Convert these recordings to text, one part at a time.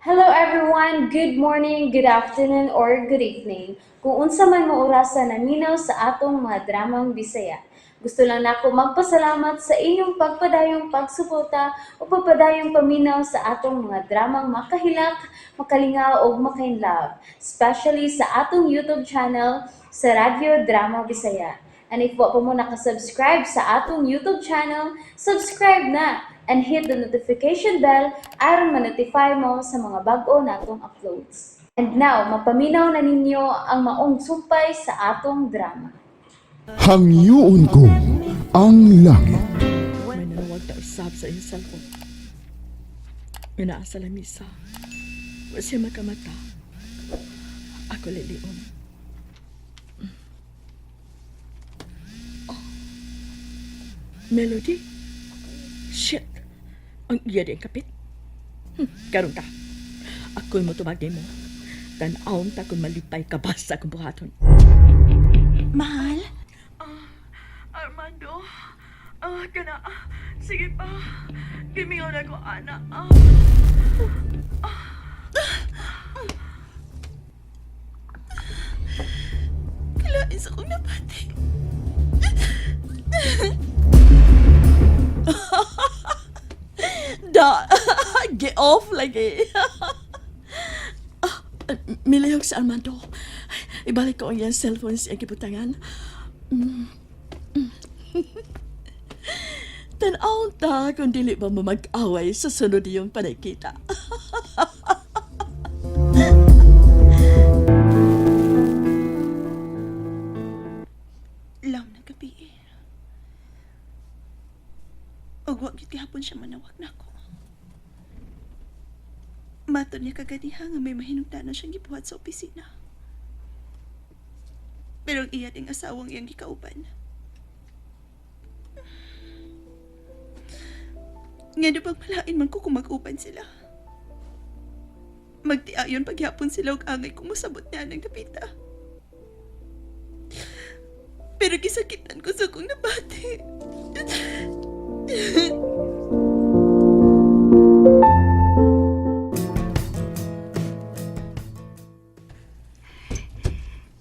Hello everyone! Good morning, good afternoon, or good evening. Kung unsa man mo orasa naminaw sa atong mga dramang Bisaya. Gusto lang nako magpasalamat sa inyong pagpadayong pagsuporta o pagpadayong paminaw sa atong mga dramang makahilak, makalingaw ug makainlove, especially sa atong YouTube channel sa Radyo Drama Bisaya. And if wa pa mo nakasubscribe sa atong YouTube channel, subscribe na and hit the notification bell aron ma-notify mo sa mga bag-o natong uploads. And now, mapaminaw na ninyo ang maong sumpay sa atong drama. Hangyoon ko ang langit. May nanawag na usab sa iyong cellphone. Nga naa sa lamisa. Wa siya makamata. Ako liliom. Oh. Melody? Shit! Ang iya di ang kapit. Karon ta. Ako'y motubag mo. Tan-awon ta kung malipay ka ba sa akong buhaton. Mahal? Armando, kana, sige pa. Gimingaw na ko, ana. Kalain sa kong nabati. Da, get off lagi. Milihok si Armando. Ibalik ko ang iyang cellphone sa iyang gibutangan. Tanaw ta kung dili ba mo mag-away sa sunod iyong panagkita. Lam ng gabi eh. Ug wa gyud gihapon siya manawag nako. Matod niya kaganiha nga may mahinungdanon siyang gibuhat sa opisina. Pero ang iya ding asawang iyang gikauban. Nga na bang malain man ko kung mag-uban sila. Magtiayon paghapon sila og angay kung mosabot niya ng dapita. Pero gisakitan ko sa kong nabati.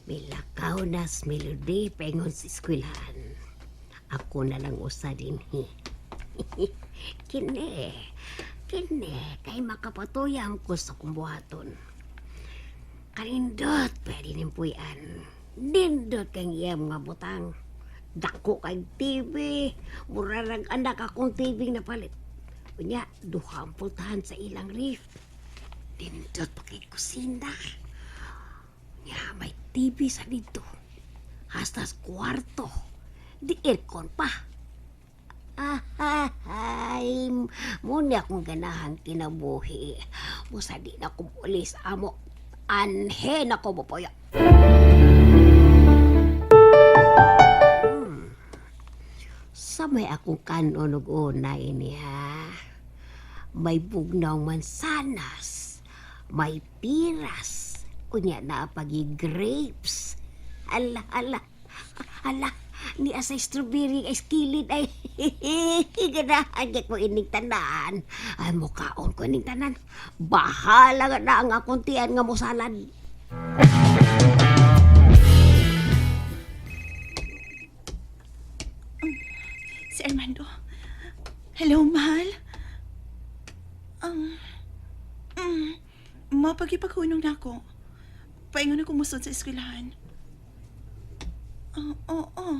Milakaw na sa Melody paingon sa eskwelahan. Ako na lang usa dinhi. Kini, kini, kay makapatuyang ko sa kumbuhaton. Kanindot, pwede ning puyan. Nindot kang iya mga butang. Dako kay TV. Murarag anak akong TV napalit. Unya, duha ang pultahan sa ilang ref. Nindot pa kay kusina. Nya, may TV sa dito. Hasta sa kwarto. Di aircon pa. Ay, muna akong ganahan kinabuhi. Musa di na ko pulis amo. Anhe na ko mopoyo. Sa may akong kanon og una ini ha. May bugnaw mansanas. May piras. Unya na pagi grapes. Ala, ala. Ala, ni asa strawberry ay skilid ay. Ganahan gyud ko ining tanan. Ay mukaon ko ining tanan. Bahala nga na ang akong tiyan nga mosalad. Si Armando. Hello, mahal. Um, mm, mapagipaghunong na ako. Paingon ako musod sa eskwelahan. Oo, oo, oo.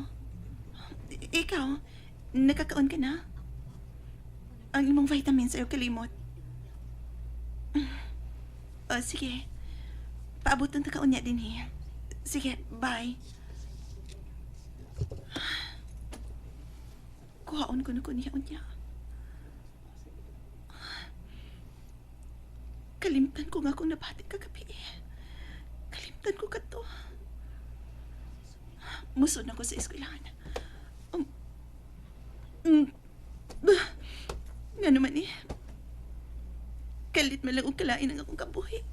Ikaw, nakakaon ka na? Ang imong vitamins ayaw kalimot. Oh, sige. Paabot ng takaon niya din eh. Sige, bye. Kuhaon ko na ko niya unya. Kalimtan ko nga kung nabati kagabi eh. Kalimtan ko kato. Musod na ko sa eskwelahan. Um, bah, nga naman eh. Kalit man lang og kalain ang akong kabuhi.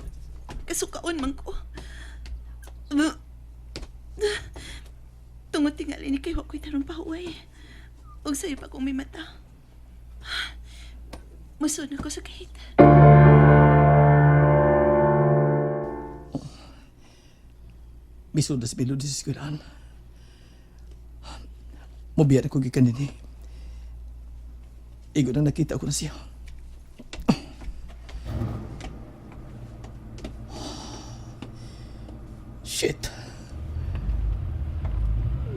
Kasukaon man ko. Bah, tungod tingali ni kay wa ko'y tarong pahuway. Og sayo pa kong may mata. Musod na ko sa gate. Misud na si Melody sa eskwelahan. Mubiya na ko gikan dinhi. Igo na nakita ko na siya. Shit.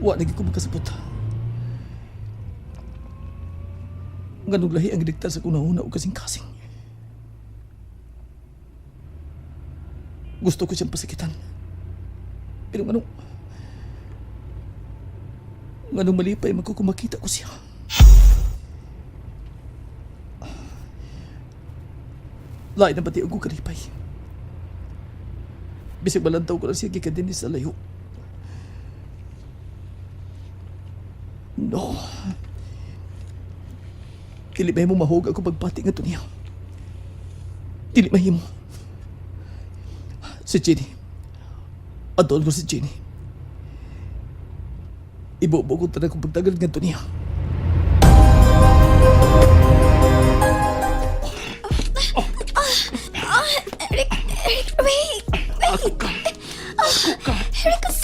Wa na gyud ko makasabot. Nganong lahi ang gidikta sa kunahuna o kasing-kasing. Gusto ko siyang pasakitan. Pero nganong malipay man ko kung makita ko siya. Lain na pati ako kalipay. Bisag malantaw ko lang siya gikan dinhi sa layo. No. Dili mahimo mahug ako pagbati nga niya. Dili mahimo. Si Jenny. Adol ko si Jenny. Ibubo ko tanan kong pagtagal nga niya. Eric, Eric, wait! Wait! Ako ka. Ako ka. Eric, ang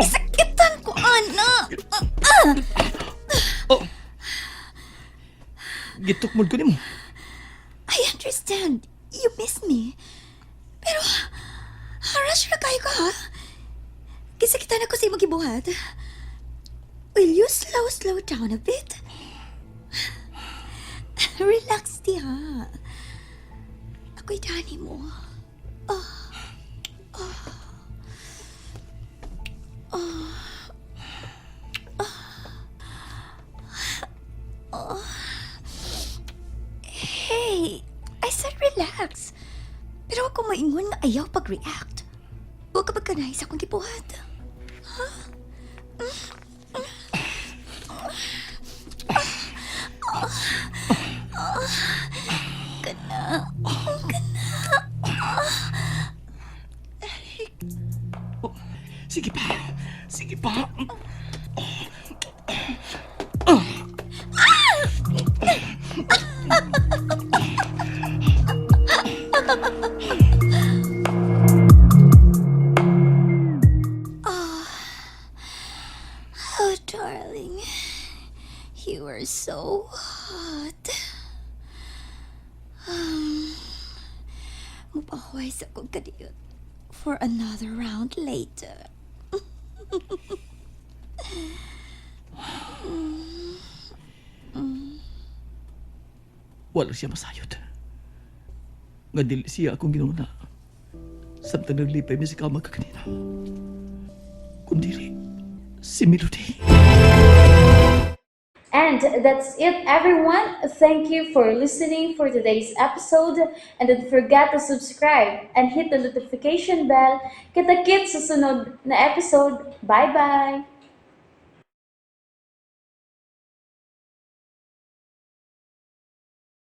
sakitan ko, ana! Oh. Gitukmod ko nimo. I understand. You miss me. Pero, rush ra kayo ka, ha? Gisakitan ako sa imong gibuhat. Will you slow, slow down a bit? Relax, di ha? Ako'y dani mo. Oh. Oh. Oh. Oh. Hey, I said relax. Pero ako maingon nga ayaw pag-react. Huwag ka pagkanay sa akong gibuhat. Ha? Kana. Kana. Oh, sige pa. Sige pa. Oh, darling. You are so hot. Mupahuway sa kong kadiyot for another round later. Wala siya masayod. Nga dili siya akong ginuna. Samtang naglipay mi sa kama kakanina. Kundili, si Melody. And that's it, everyone. Thank you for listening for today's episode. And don't forget to subscribe and hit the notification bell. Kita-kits sa sunod na episode. Bye-bye!